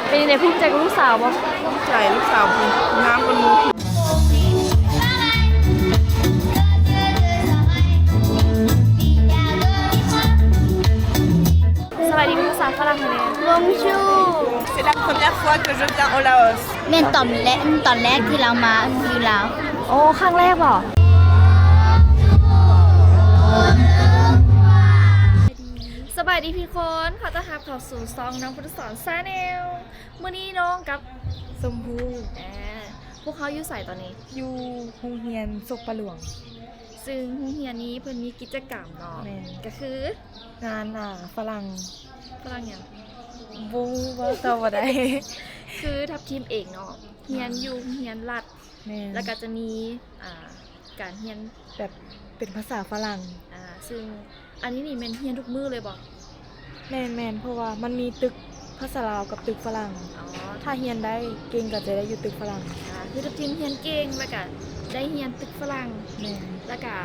ເປັນຈັ່ງໃດ ພູມໃຈກັບລູກສາວບໍ່? ພູມໃຈ ລູກສາວຜູ້ງາມກວ່າໝູ່. ສະບາຍດີ ເປັນພາສາຝຣັ່ງຫັ້ນແຫຼະ. Bonjour. C'est la première fois que je viens au Laos. ແມ່ນຕອນແລກ ຕອນແລກທີ່ລາວມາຢູ່ລາວ. ໂອ້ ຄັ້ງແລກບໍ່? ສະບາຍດີທຸກຄົນ ຂໍຕ້ອນຮັບເຂົ້າສູ່ຊ່ອງນ້ອງພຸດທະສອນ Channel. ມື້ນີ້ນ້ອງກັບ ຊົມພູ ອ່າ ພວກເຮົາຢູ່ໃສຕອນນີ້? ຢູ່ໂຮງຮຽນສົບປະຫຼວງ ຊຶ່ງໂຮງຮຽນນີ້ເພິ່ນມີກິດຈະກຳເນາະ. ແມ່ນ. ກະຄືງານ ອ່າ ຝຣັ່ງ. ຝຣັ່ງຫຍັງ? ບໍ່ຮູ້ ເວົ້າຕໍ່ບໍ່ໄດ້. ຄືທັບທີມເອງເນາະ ຮຽນຢູ່ໂຮງຮຽນລັດ. ແມ່ນ. ແລ້ວກະຈະມີ ອ່າ ການຮຽນແບບເປັນພາສາຝຣັ່ງ. ອ່າ ຊຶ່ງອັນນີ້ນີ້ແມ່ນຮຽນທຸກມື້ເລີຍບໍ່? ແມ່ນໆ ເພາະວ່າມັນມີຕຶກພາສາລາວກັບຕຶກຝຣັ່ງ. ອໍ ຖ້າຮຽນໄດ້ເກັ່ງກໍຈະໄດ້ຢູ່ຕຶກຝຣັ່ງ. ອ່າ ຄືທຸກທີມຮຽນເກັ່ງ ແລ້ວກະໄດ້ຮຽນຕຶກຝຣັ່ງ. ແມ່ນ. ແລ້ວກະ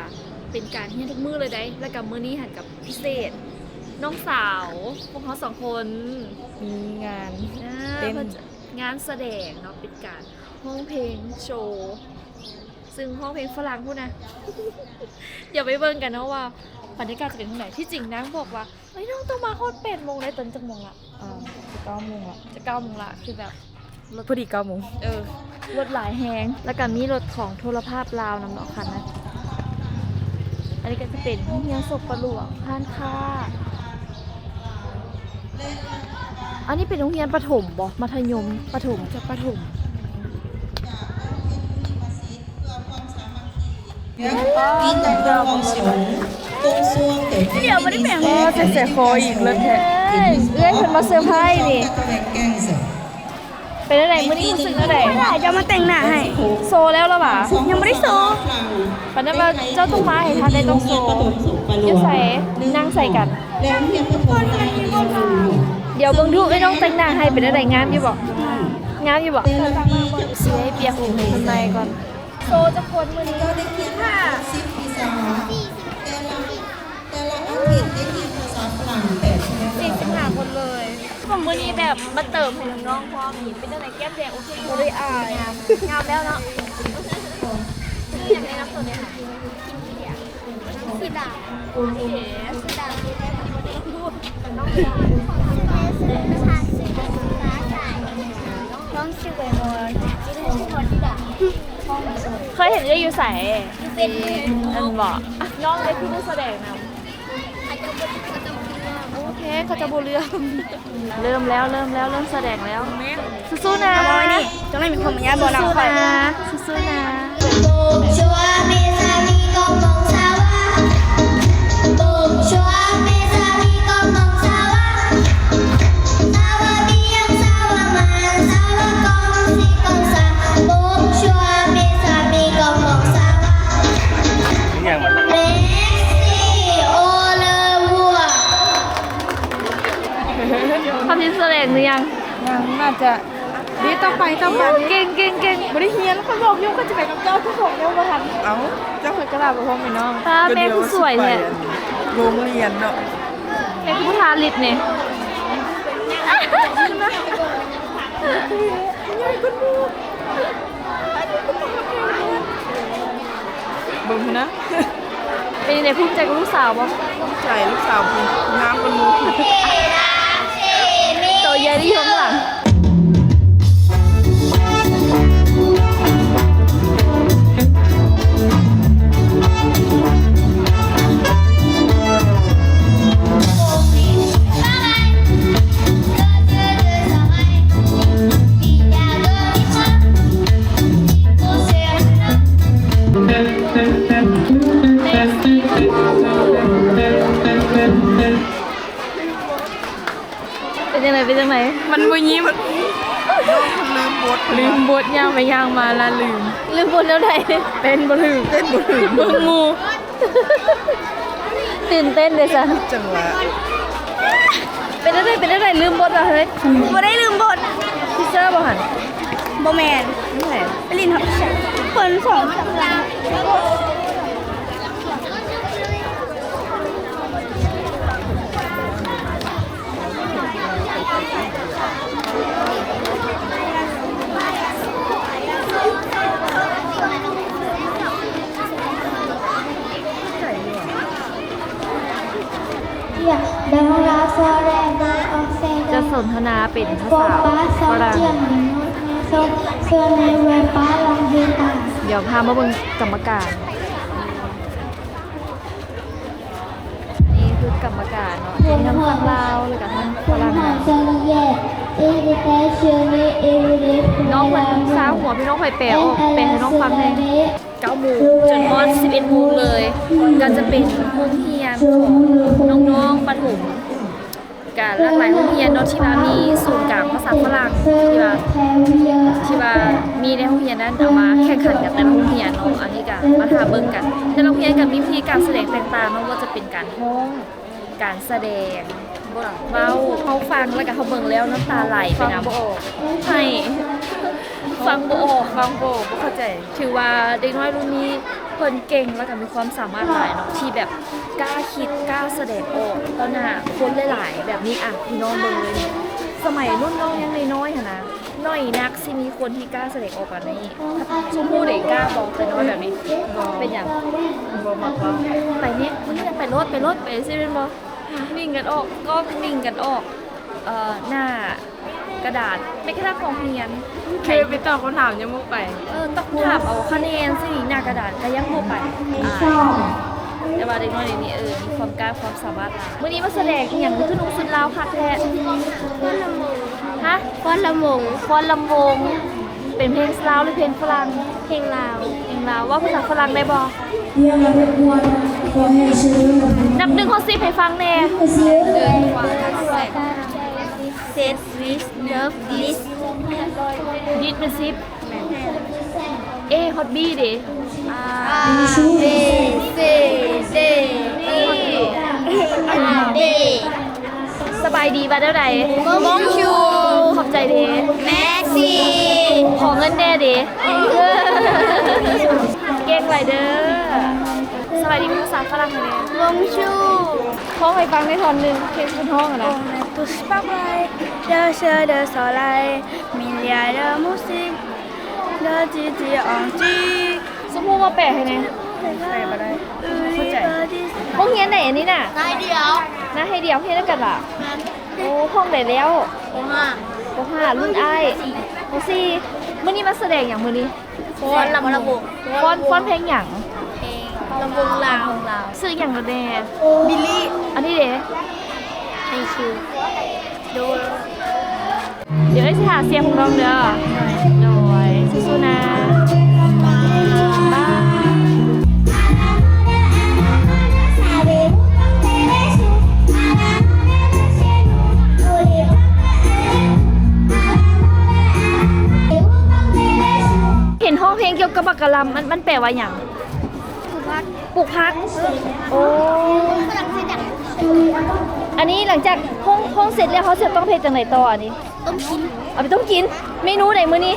ເປັນການຮຽນທຸກມື້ເລີຍໃດ໋. ແລ້ວກະມື້ນີ້ຫັ້ນກະພິເສດ ນ້ອງສາວພວກເຮົາສອງຄົນມີງານ ອ່າ ເຕັ້ນ ເພິ່ນ ງານສະແດງເນາະ ເປັນການຮ້ອງເພງໂຊ ຊຶ່ງຮ້ອງເພງຝຣັ່ງພຸ້ນນະ. ດຽວໄປເບິ່ງກັນເນາະວ່າບັນຍາກາດຈະເປັນຈັ່ງໃດ. ທີ່ຈິງນາງບອກວ່າ ເອີຍ ນ້ອງຕ້ອງມາຮອດແປດໂມງໄດ໋. ຕອນນີ້ຈັກໂມງລະ? ອ່າ ຈະເກົ້າໂມງລະ. ຈະເກົ້າໂມງລະ ຄືແບບ ພໍດີເກົ້າໂມງ. ເອີ ລົດຫຼາຍແຮງ ແລ້ວກະມີລົດຂອງໂທລະພາບລາວນຳເນາະ ຄັນນັ້ນ. ອັນນີ້ກະຈະເປັນໂຮງຮຽນສົບປະຫຼວງ ຮ້ານຄ້າ. ອັນນີ້ເປັນໂຮງຮຽນປະຖົມບໍ່? ມັດທະຍົມ ປະຖົມ ຈະປະຖົມ. ດຽວບໍ່ໄດ້ແປງ ອໍ ໃສ່ ໃສ່ຄໍອີກ ເລີດແທ້. ເອື້ອຍເພິ່ນມາເຊີໄພຣສ໌ນີ້. ເປັນຈັ່ງໃດ ມື້ນີ້ຮູ້ສຶກຈັ່ງໃດ? ເຈົ້າມາແຕ່ງໜ້າໃຫ້. ໂຊແລ້ວລະຫວາ? ຍັງບໍ່ໄດ້ໂຊ. ປານນັ້ນວ່າເຈົ້າຕ້ອງມາໃຫ້ທັນໄດ໋ ຕ້ອງໂຊ. ຢູ່ໃສ? ນັ່ງໃສ່ກັນ. ດຽວເບິ່ງດູ ເອື້ອຍນ້ອງແຕ່ງໜ້າໃຫ້ເປັນຈັ່ງໃດ ງາມຢູ່ບໍ່? ງາມຢູ່ບໍ່? ຊິໃຫ້ເປຍຫຸງໃຫ້ເພິ່ນໃໝ່ກ່ອນ. ໂຊຈັກຄົນມື້ນີ້? ສິບຫ້າ ແຕ່ລະ ແຕ່ລະອາທິດໄດ້ຮຽນພາສາຝຣັ່ງແປດຊົ່ວໂມງ. ສີ່ສິບຫ້າຄົນເລີຍ. ມື້ນີ້ແບບມາເຕີມໃຫ້ນ້ອງໆ ພ້ອມນີ້ ເປັນຈັ່ງໃດ ແກ້ມແດງ ໂອເຄບໍ່? ບໍ່ໄດ້ອາຍ. ງາມແລ້ວເນາະ. ຊື່ຫຍັງ ແນະນຳຕົວແດ່? ຊື່ດາ. ໂອເຄ ຊື່ດາ. ນ້ອງຊື່ຫຍັງ? ນ້ອງຊື່ ນ້ອງຊື່ ນ້ອງຊື່ ນ້ອງຊື່ ເຄີຍເຫັນເອື້ອຍຢູ່ໃສ? ຢູ່ເຟສບຸກ. ອັນບໍ່ ນ້ອງໄດ້ຄືຜູ້ສະແດງນຳ. ໂອເຄ ເຂົາເຈົ້າບໍ່ເລືອກ. ເລີ່ມແລ້ວ ເລີ່ມແລ້ວ ເລີ່ມສະແດງແລ້ວ. ສູ້ໆນະ. ເອົາໄວ້ນີ້ ຈັ່ງໃດມີຄວາມຍາກບໍ່ນຳຂ້ອຍ. ສູ້ໆນະ ສູ້ໆນະ. Bonjour mes amis, comment ça va? Bonjour mes amis, comment ça va? Ça va bien, ça va mal, ça va comme ci, comme ça. Bonjour mes amis, comment ça va? ອີຫຍັງມັນ? Merci, au revoir. ຄຳທີ່ສະແດງຫຼືຍັງ? ຍັງ ໜ້າຈະ ດີ ຕໍ່ໄປ ຕໍ່ໄປ. ເກັ່ງ ເກັ່ງ ເກັ່ງ. ບໍ່ໄດ້ຮຽນ ຂ້ອຍບອກຢູ່ ຂ້ອຍຈະໄປນຳເຈົ້າ ຂ້ອຍບອກເຈົ້າບໍ່ທັນ. ເອົ້າ ເຈົ້າ ຂ້ອຍກະລາບໍ່ພ້ອມແມ່ນ້ອງ. ປ້າ ແມ່ຄືສວຍແທ້. ໂຮງຮຽນເນາະ. ແມ່ຄືບໍ່ທາລິບນີ້. ເບິ່ງພຸ້ນນະ. ເປັນຈັ່ງໃດ ພູມໃຈກັບລູກສາວບໍ່? ພູມໃຈ ລູກສາວຜູ້ງາມກວ່າໝູ່. ໂຕໃຫຍ່ທີ່ຢູ່ຂ້າງຫຼັງ. ເປັນຈັ່ງໃດ ເປັນຈັ່ງໃດ? ມັນບໍ່ຍິ້ມ ມັນລືມບົດ ລືມບົດ ຍ່າງໄປຍ່າງມາລະລືມ. ລືມບົດແນວໃດ? ເຕັ້ນບໍ່ຖືກ ເຕັ້ນບໍ່ຖືກ ເບິ່ງໝູ່. ຕື່ນເຕັ້ນເດ້ຊັ້ນ ຈັງຫວະ. ເປັນແນວໃດ ເປັນແນວໃດ? ລືມບົດວ່າເຮີ້ຍ. ບໍ່ໄດ້ລືມບົດ. ທີເຊີບໍ່ຫັ້ນ? ບໍ່ແມ່ນ. ແມ່ນໃຜ? ໄປຫຼິ້ນຮອດໃສ? ເພິ່ນສອງ ນາເປັນພາສາຝຣັ່ງ. ດຽວພາມາເບິ່ງກຳມະການ. ນີ້ຄືກຳມະການເນາະ ມີທັງຝັ່ງລາວ ແລ້ວກະທັງຝຣັ່ງ. ນ້ອງເພິ່ນຊາວຫົວ ພີ່ນ້ອງ ຂ້ອຍແປອອກ ແປໃຫ້ນ້ອງຟັງແດ່. ເກົ້າໂມງຈົນຮອດສິບເອັດໂມງເລີຍ ກໍຈະເປັນໂຮງຮຽນຂອງນ້ອງໆປະຖົມ ກະຫຼາກຫຼາຍໂຮງຮຽນເນາະ ທີ່ວ່າມີສູນກາງພາສາຝຣັ່ງ ທີ່ວ່າ ທີ່ວ່າມີໃນໂຮງຮຽນນັ້ນ ເອົາມາແຂ່ງຂັນກັນແຕ່ລະໂຮງຮຽນເນາະ. ອັນນີ້ກະມາຖ້າເບິ່ງກັນ ແຕ່ລະໂຮງຮຽນກະມີວິທີການສະແດງແຕກຕ່າງເນາະ ບໍ່ວ່າຈະເປັນການຮ້ອງ ການສະແດງ ບົດເວົ້າ. ເຮົາຟັງແລ້ວກະເຮົາເບິ່ງແລ້ວນ້ຳຕາໄຫຼໄປນຳ ຟັງບໍ່ອອກ ໃຫ້ ຟັງບໍ່ອອກ ຟັງບໍ່ເຂົ້າໃຈ. ຖືວ່າເດັກນ້ອຍລຸ້ນນີ້ເພິ່ນເກັ່ງ ແລ້ວກະມີຄວາມສາມາດຫຼາຍເນາະ ທີ່ແບບກ້າຄິດກ້າສະແດງອອກຕໍ່ໜ້າຄົນຫຼາຍໆແບບນີ້. ອ່ະ ພີ່ນ້ອງເບິ່ງເລີຍ ສະໄໝລຸ້ນນ້ອງຍັງນ້ອຍໆຫັ້ນນະ ໜ້ອຍນັກຊິມີຄົນທີ່ກ້າສະແດງອອກປານນີ້. ຊົມພູເດ ກ້າບໍ່ ແຕ່ນ້ອຍແບບນີ້? ເປັນຫຍັງ? ບໍ່ມັກເວົ້າ. ໄປແນ່ ມື້ນີ້ໄປໂລດ ໄປໂລດ ໄປຊີ້ແມ່ນບໍ່? ມິ່ງກັນອອກ ກ້ອງມິ່ງກັນອອກ ເອີ ໜ້າກະດານ ແມ້ກະທັ່ງຫ້ອງຮຽນ ຄືໄປຕອບຄຳຖາມຍັງບໍ່ໄປ. ເອີ ຕອບຄຳຖາມເອົາຄະແນນຊີ້ ໜ້າກະດານກະຍັງບໍ່ໄປ. ອາຍ ແຕ່ວ່າເດັກນ້ອຍດຽວນີ້ ເອີ ມີຄວາມກ້າຄວາມສາມາດຫຼາຍ. ມື້ນີ້ມາສະແດງອີ່ຫຍັງ? ຄືນຸ່ງຊຸດລາວຄັກແທ້. ຟ້ອນລຳວົງ. ຮະ? ຟ້ອນລຳວົງ. ຟ້ອນລຳວົງ. ເປັນເພງລາວ ຫຼື ເພງຝຣັ່ງ? ເພງລາວ. ເພງລາວ. ເວົ້າພາສາຝຣັ່ງໄດ້ບໍ່? ນັບໜຶ່ງຮອດສິບໃຫ້ຟັງແດ່. Set with love this. This ແມ່ນສິບ. A ຮອດ B ເດ? A B C D E F G. ສະບາຍດີວ່າແນວໃດ? Bonjour. ຂອບໃຈເດ. Merci. ຂໍເງິນແດ່ເດ. ເກັ່ງຫຼາຍເດີ. ສະບາຍດີເປັນພາສາຝຣັ່ງແດ່. Bonjour. ຮ້ອງໃຫ້ຟັງໄດ້ທ່ອນໜຶ່ງ ເພງເພິ່ນຮ້ອງຫັ້ນນະ. On ne touche pas près, cherche le soleil, milliard de moustiques, de titi en tique. ສົມມຸດວ່າແປໃຫ້ແດ່. ແປບໍ່ໄດ້ ບໍ່ເຂົ້າໃຈ. ໂຮງຮຽນໃດອັນນີ້ນະ? ນາຍດຽວ. ນາຍດຽວ ຮຽນນຳກັນຫວາ? ແມ່ນ. ໂອ້ ຫ້ອງໃດແລ້ວ? ປໍຫ້າ. ປໍຫ້າ ລຸ້ນອ້າຍ ປໍສີ່. ມື້ນີ້ມາສະແດງຫຍັງມື້ນີ້? ຟ້ອນລຳວົງ. ຟ້ອນ ຟ້ອນເພງຫຍັງ? ເພງລຳວົງລາວ. ຊື່ຫຍັງແດ່? ບິລລີ. ອັນນີ້ເດ? ໄຮຄິວ. ໂດຍ. ດຽວເອື້ອຍຊິຫາສຽງຂອງນ້ອງເດີ. ໂດຍ ສູ້ໆນະ. ເຫັນຮ້ອງເພງກ່ຽວກັບບັກກະລຳ ມັນ ມັນແປວ່າຫຍັງ? ປູກຜັກ. ປູກຜັກ. ໂອ້ ອັນນີ້ຫຼັງຈາກຮ້ອງ ຮ້ອງເສັດແລ້ວ ເຮົາຊິຕ້ອງເຮັດຈັ່ງໃດຕໍ່ອັນນີ້? ຕົ້ມກິນ. ເອົາໄປຕົ້ມກິນ. ເມນູໃດມື້ນີ້?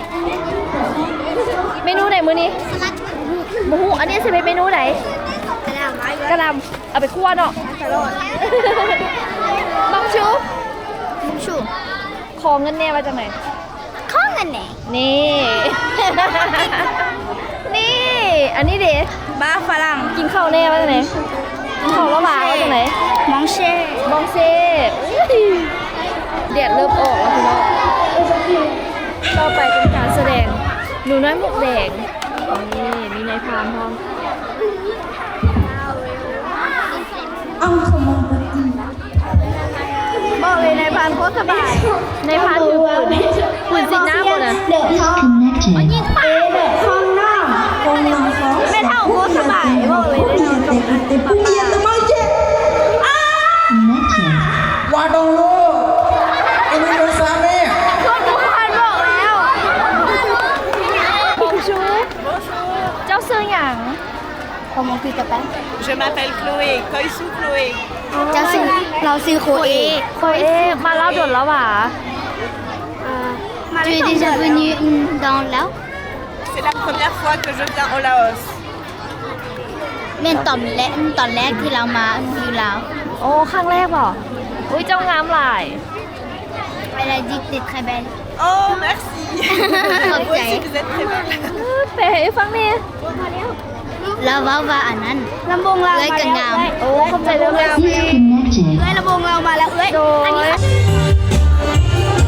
ເມນູໃດມື້ນີ້? ສະຫຼັດ. ບໍ່ຮູ້. ອັນນີ້ຊິເປັນເມນູໃດ? ກະຫຼໍ່າ. ກະຫຼໍ່າ. ເອົາໄປຂົ້ວເນາະ. ບັງຊູ. ບັງຊູ. ຂໍເງິນແດ່ວ່າຈັ່ງໃດ? ຂໍເງິນແດ່. ນີ້ ນີ້ ອັນນີ້ເດ? ບາຝຣັ່ງ. ກິນເຂົ້າແດ່ວ່າຈັ່ງໃດ? ເຂົ້າລະຫວ່າງວ່າຈັ່ງໃດ? ມອງເຊ. ມອງເຊ. ແດດເລີ່ມອອກແລ້ວພີ່ນ້ອງ. ຕໍ່ໄປເປັນການສະແດງໜູນ້ອຍໝວກແດງ. ນີ້ ມີນາຍພານພ້ອມ. ບອກເລີຍນາຍພານໂຄດສະບາຍ. ນາຍພານຖືປືນ ປືນສີດນ້ຳພຸ້ນນະ. ຍິງປາ. ແມ່ເຖົ້າໂຄດສະບາຍ ບອກເລີຍ. ວ່າຕ້ອງຮູ້ ອັນນີ້ເປັນສາມີ. ຄົນບໍ່ທັນບອກແລ້ວ. Bonjour. ເຈົ້າຊື່ຫຍັງ? Comment tu t'appelles? Je m'appelle Chloé. Koisu Chloé. ເຈົ້າຊື່? ລາວຊື່ໂຄເອ. ໂຄເອ. ມາລາວດົນແລ້ວຫວາ? Tu es déjà venu dans Laos? C'est la première fois que je viens au Laos. ແມ່ນຕອນແລກ ຕອນແລກທີ່ລາວມາຢູ່ລາວ. ໂອ້ ຄັ້ງແລກບໍ? ອຸ້ຍ ເຈົ້າງາມຫຼາຍ. Elle a dit que t'es très belle. Oh, merci. ຂອບໃຈ. Vous aussi, vous êtes très belle. ແປໃຫ້ຟັງແດ່. ລາວເວົ້າວ່າອັນນັ້ນ ລຳວົງລາວມາແລ້ວເອື້ອຍ. ໂອ້ ຂອບໃຈເດີ. ເອື້ອຍ ລຳວົງລາວມາແລ້ວເອື້ອຍ. ໂດຍ. ອັນນີ້ ເອີ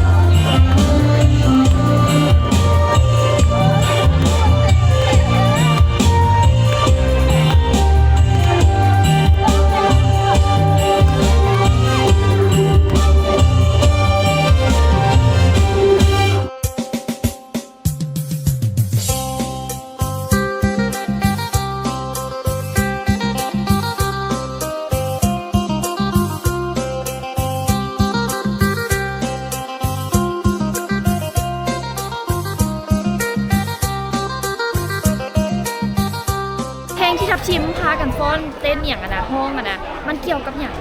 ທີມພາກັນຟ້ອນເຕັ້ນຫຍັງຫັ້ນນະ ຮ້ອງຫັ້ນນະ ມັນກ່ຽວກັບຫຍັງ?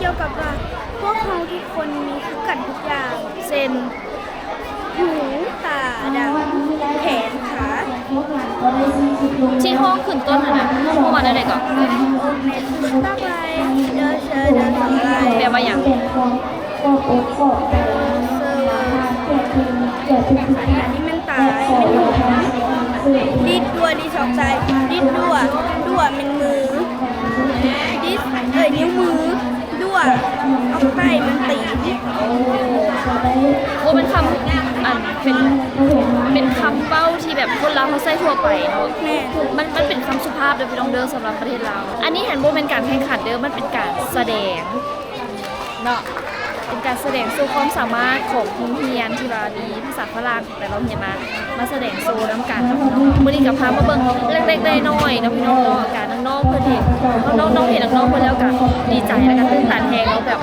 ກ່ຽວກັບວ່າພວກເຮົາທຸກຄົນມີຄືກັນທຸກຢ່າງ ເຊັ່ນ ຫູ ຕາ ດັງ ແຂນ ຂາ ທີ່ຮ້ອງຂຶ້ນຕົ້ນຫັ້ນນະ ເຂົາເອີ້ນວ່າແນວໃດເກາະ? ແປວ່າຫຍັງ? ອັນນີ້ແມ່ນຕາ ອັນນີ້ແມ່ນຫົວ ດິດ ດົວ ດິດ ສອງ ສາຍ ດິດ ດົວ ດົວ ແມ່ນມື ດິດ ເອີຍ ນິ້ວມື ດົວ ອອກໄປ ແມ່ນຕີນ. ໂອ້ ເປັນຄຳ ອັນ ເປັນ ເປັນຄຳເວົ້າທີ່ແບບຄົນລາວເຮົາໃຊ້ທົ່ວໄປເນາະ. ແມ່ນ ມັນ ມັນເປັນຄຳສຸພາບເດີພີ່ນ້ອງເດີ ສຳລັບປະເທດລາວ. ອັນນີ້ຫັ້ນບໍ່ແມ່ນການແຂ່ງຂັນເດີ ມັນເປັນການສະແດງ ເນາະ ເປັນການສະແດງໂຊຄວາມສາມາດຂອງໂຮງຮຽນທີ່ວ່າມີພາສາຝຣັ່ງ ແຕ່ລະໂຮງຮຽນມາ ມາສະແດງໂຊນຳກັນເນາະ. ມື້ນີ້ກໍພາມາເບິ່ງເລັກໆນ້ອຍໆເນາະ ພີ່ນ້ອງເນາະ. ກະນ້ອງໆເພິ່ນເຫັນ ນ້ອງໆ ນ້ອງເຫັນນ້ອງໆເພິ່ນແລ້ວກະດີໃຈ ແລ້ວກະຕື່ນຕັນແຮງເນາະ ແບບ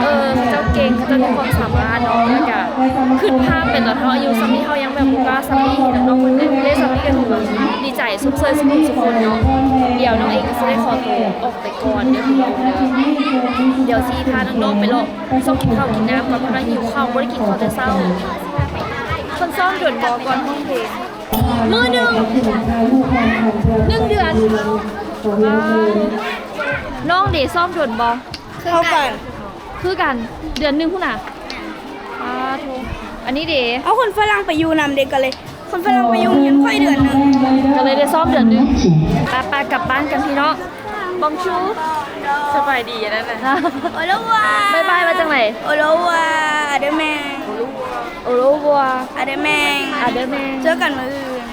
ເອີ ເຂົາເຈົ້າເກັ່ງ ເຂົາເຈົ້າມີຄວາມສາມາດເນາະ. ແລ້ວກະຄິດພາບໄປຕອນເຮົາອາຍຸສ່ຳນີ້ ເຮົາຍັງແບບບໍ່ກ້າສ່ຳນີ້ ເຫັນນ້ອງໆເພິ່ນໄດ້ສ່ຳນີ້ກະຖືວ່າດີໃຈ ຊົມເຊີຍສູ່ທຸກຄົນເນາະ. ດຽວນ້ອງເອງກະຊິໄດ້ຂໍໂຕອອກ ໄປກ່ອນເດີພີ່ນ້ອງເດີ. ດຽວຊິພານ້ອງໆໄປເລາະຊ່ອງກິນເຂົ້າກິນນ້ຳກ່ອນ ເພາະວ່າຫິວເຂົ້າ ບໍ່ໄດ້ກິນເຂົ້າແຕ່ເຊົ້າ. ເພິ່ນຊ້ອມດົນບໍ່ກ່ອນຮ້ອງເພງ? ມື້ໜຶ່ງ ໜຶ່ງເດືອນ. ວ້າ ນ້ອງເດ ຊ້ອມດົນບໍ່? ເທົ່າກັນ ຄືກັນ ເດືອນໜຶ່ງພຸ້ນນະ. ປາໂທ ອັນນີ້ເດ ເອົາຄົນຝຣັ່ງໄປຢູ່ນຳເດ ກະເລີຍ ຄົນຝຣັ່ງໄປຢູ່ໂຮງຮຽນຂ້ອຍເດືອນໜຶ່ງ ກະເລີຍໄດ້ຊ້ອມເດືອນໜຶ່ງ. ໄປໆ ກັບບ້ານກັນພີ່ນ້ອງ. Bonjour ສະບາຍດີ ອັນນັ້ນນະ. Au revoir ບາຍບາຍ ວ່າຈັ່ງໃດ? Au revoir à demain. Au revoir à demain. À demain ເຈີກັນມື້ອື່ນ.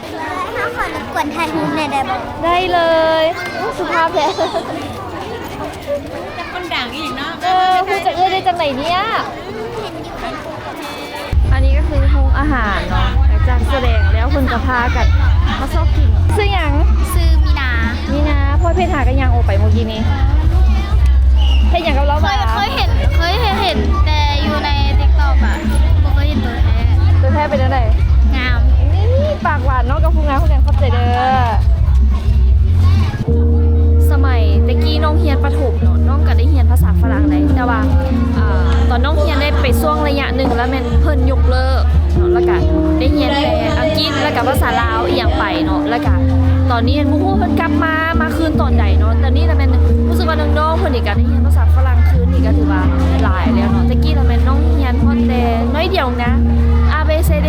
ເຮົາຂໍລົບກວນຖ່າຍຮູບແດ່ໄດ້ບໍ່? ໄດ້ເລີຍ. ໂອ້ ສຸພາບແທ້. ຄົນດັງອີກເນາະ. ເອີ ຮູ້ຈັກເອື້ອຍໄດ້ຈັ່ງໃດເນຍ? ອັນນີ້ກໍຄືໂຮງອາຫານເນາະ ຫຼັງຈາກສະແດງແລ້ວເພິ່ນກໍພາກັນມາຊອກກິນ. ຊື່ຫຍັງ? ຊື່ມີນາ. ມີນາ. ພອຍເພັດຫາກັນຫຍັງອອກໄປມື້ກີ້ນີ້? ເຮັດຫຍັງກັບລາວຫວາ? ເຄີຍເຫັນ ເຄີຍເຫັນແຕ່ຢູ່ໃນ TikTok ອະ ບໍ່ເຄີຍເຫັນໂຕແທ້. ໂຕແທ້ເປັນແນວໃດ? ງາມ. ນີ້ ປາກຫວານເນາະ ກັບຜູ້ງາມຄືກັນ. ຂອບໃຈເດີ. ສະໄໝແຕ່ກີ້ນ້ອງຮຽນປະຖົມເນາະ ນ້ອງກະໄດ້ຮຽນພາສາຝຣັ່ງໄດ໋ ແຕ່ວ່າ ເອີ ຕອນນ້ອງຮຽນໄດ້ໄປຊ່ວງໄລຍະໜຶ່ງແລ້ວແມ່ນເພິ່ນຍົກເລີກເນາະ ແລ້ວກະໄດ້ຮຽນແຕ່ອັງກິດ ແລ້ວກະພາສາລາວອີ່ຫຍັງໄປເນາະ. ແລ້ວກະຕອນນີ້ບໍ່ຮູ້ເພິ່ນກັບມາ ມາຄືນຕອນໃດເນາະ. ຕອນນີ້ລະແມ່ນຮູ້ສຶກວ່ານ້ອງໆເພິ່ນນີ້ກະໄດ້ຮຽນພາສາຝຣັ່ງຄືນນີ້ກະຖືວ່າຫຼາຍແລ້ວເນາະ. ແຕ່ກີ້ລະແມ່ນນ້ອງຮຽນຮອດແຕ່ໜ້ອຍດຽວນະ A B C D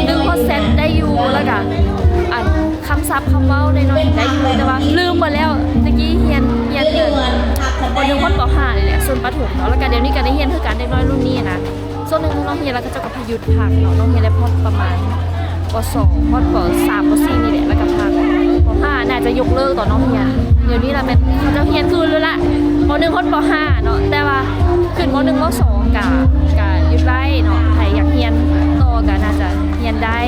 ໜຶ່ງຮອດ Z ໄດ້ຢູ່ ແລ້ວກະ ອັນ ຄຳສັບຄຳເວົ້າໜ້ອຍໆໄດ້ຢູ່ ແຕ່ວ່າລືມໝົດແລ້ວ. ແຕ່ກີ້ຮຽນ ຮຽນເດືອນ ປໍໜຶ່ງຮອດປໍຫ້ານີ້ແຫຼະ ສ່ວນປະຖົມເນາະ. ແລ້ວກະດຽວນີ້ກະໄດ້ຮຽນຄືກັນ ເດັກນ້ອຍລຸ້ນນີ້ນະ ຊ່ວງໜຶ່ງນ້ອງຮຽນແລ້ວເຂົາເຈົ້າກະ ຢຸດພັກເນາະ. ນ້ອງຮຽນໄດ້ຮອດປະມານ ປໍສອງ ຮອດປໍສາມ ປໍສີ່ນີ້ແຫຼະ ແລ້ວກະພັກ. ປໍຫ້າໜ້າຈະຍົກເລີກຕອນນ້ອງຮຽນ. ດຽວນີ້ລະແມ່ນເຂົາເຈົ້າຮຽນຄືນແລ້ວລະ ປໍໜຶ່ງຮອດປໍຫ້າເນາະ. ແຕ່ວ່າຂຶ້ນ ປໍໜຶ່ງ ປໍສອງ ກະ ກະຢຸດໄວ້ເນາະ. ໃຜຢາກຮຽນຕໍ່ກະໜ້າຈະ ຮຽນໄດ້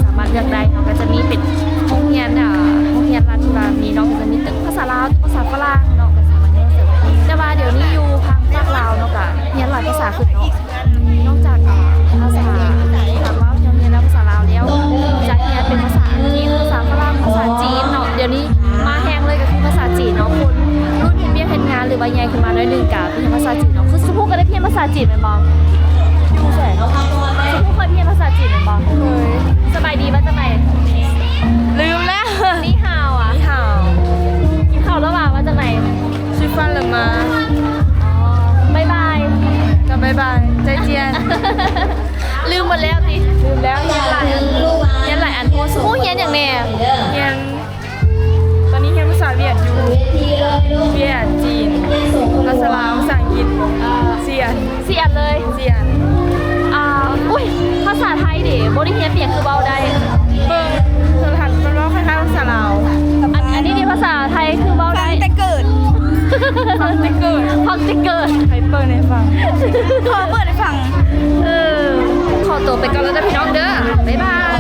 ສາມາດເລືອກໄດ້ເນາະ. ກະຈະມີເປັນໂຮງຮຽນ ເອີ ໂຮງຮຽນລັດທີ່ວ່າມີເນາະ ກະຈະມີຕຶກພາສາລາວ ຕຶກພາສາຝຣັ່ງເນາະ ກະສາມາດຮຽນໄດ້. ແຕ່ວ່າດຽວນີ້ຢູ່ພາກ ພາກລາວເນາະ ກະຮຽນຫຼາຍພາສາຂຶ້ນເນາະ. ນອກຈາກ ເອີ ພາສາ ພາສາລາວທີ່ເຮົາຮຽນແລ້ວ ພາສາລາວແລ້ວ ຈະຮຽນເປັນພາສາອັງກິດ ພາສາຝຣັ່ງ ພາສາຈີນເນາະ. ດຽວນີ້ມາແຮງເລີຍກະຄືພາສາຈີນເນາະ. ຄົນລຸ້ນເຮັດວຽກເຮັດງານ ຫຼືວ່າໃຫຍ່ຂຶ້ນມາໜ້ອຍໜຶ່ງກະໄປຮຽນພາສາຈີນເນາະ. ຄືສຸພູກະໄດ້ຮຽນພາສາຈີນແມ່ນບໍ່? ຢູ່ໃສ? ສຸພູເຄີຍຮຽນພາສາຈີນແມ່ນບໍ່? ເຄີຍ. ສະບາຍດີວ່າຈັ່ງໃດ? ລືມແລ້ວ. ນີ້ຮາວອະ? ນີ້ຮາວ. ກິນເຂົ້າແລ້ວຫວາ? ວ່າຈັ່ງໃດ? ຊື້ຟັນລະມາ. ອໍ ບາຍບາຍ. ກະບາຍບາຍ ໃຈຈຽນ. ລືມໝົດແລ້ວຕິ? ລືມແລ້ວ. ຮຽນຫຼາຍ ຮຽນຫຼາຍອັນໂພດ. ໂອ້ ຮຽນຫຍັງແດ່? ຮຽນ ຕອນນີ້ຮຽນພາສາຫວຽດຢູ່ ຫວຽດ ຈີນ ພາສາລາວ ພາສາອັງກິດ. ເອີ ຊຽນ ຊຽນເລີຍ. ຊຽນ. ອ່າ ອຸ້ຍ ພາສາໄທເດ ບໍ່ໄດ້ຮຽນ ເປັນຫຍັງຄືເວົ້າໄດ້? ເບິ່ງໂທລະທັດມັນເວົ້າຄ້າຍໆພາສາລາວ. ອັນ ອັນນີ້ເດ ພາສາໄທຄືເວົ້າໄດ້? ຟັງແຕ່ເກີດ ຟັງແຕ່ເກີດ ຟັງແຕ່ເກີດ. ໃຜເປີດໃຫ້ຟັງ? ຂໍເປີດໃຫ້ຟັງ. ເອີ ຂໍໂຕໄປກ່ອນແລ້ວເດີພີ່ນ້ອງເດີ ບາຍບາຍ.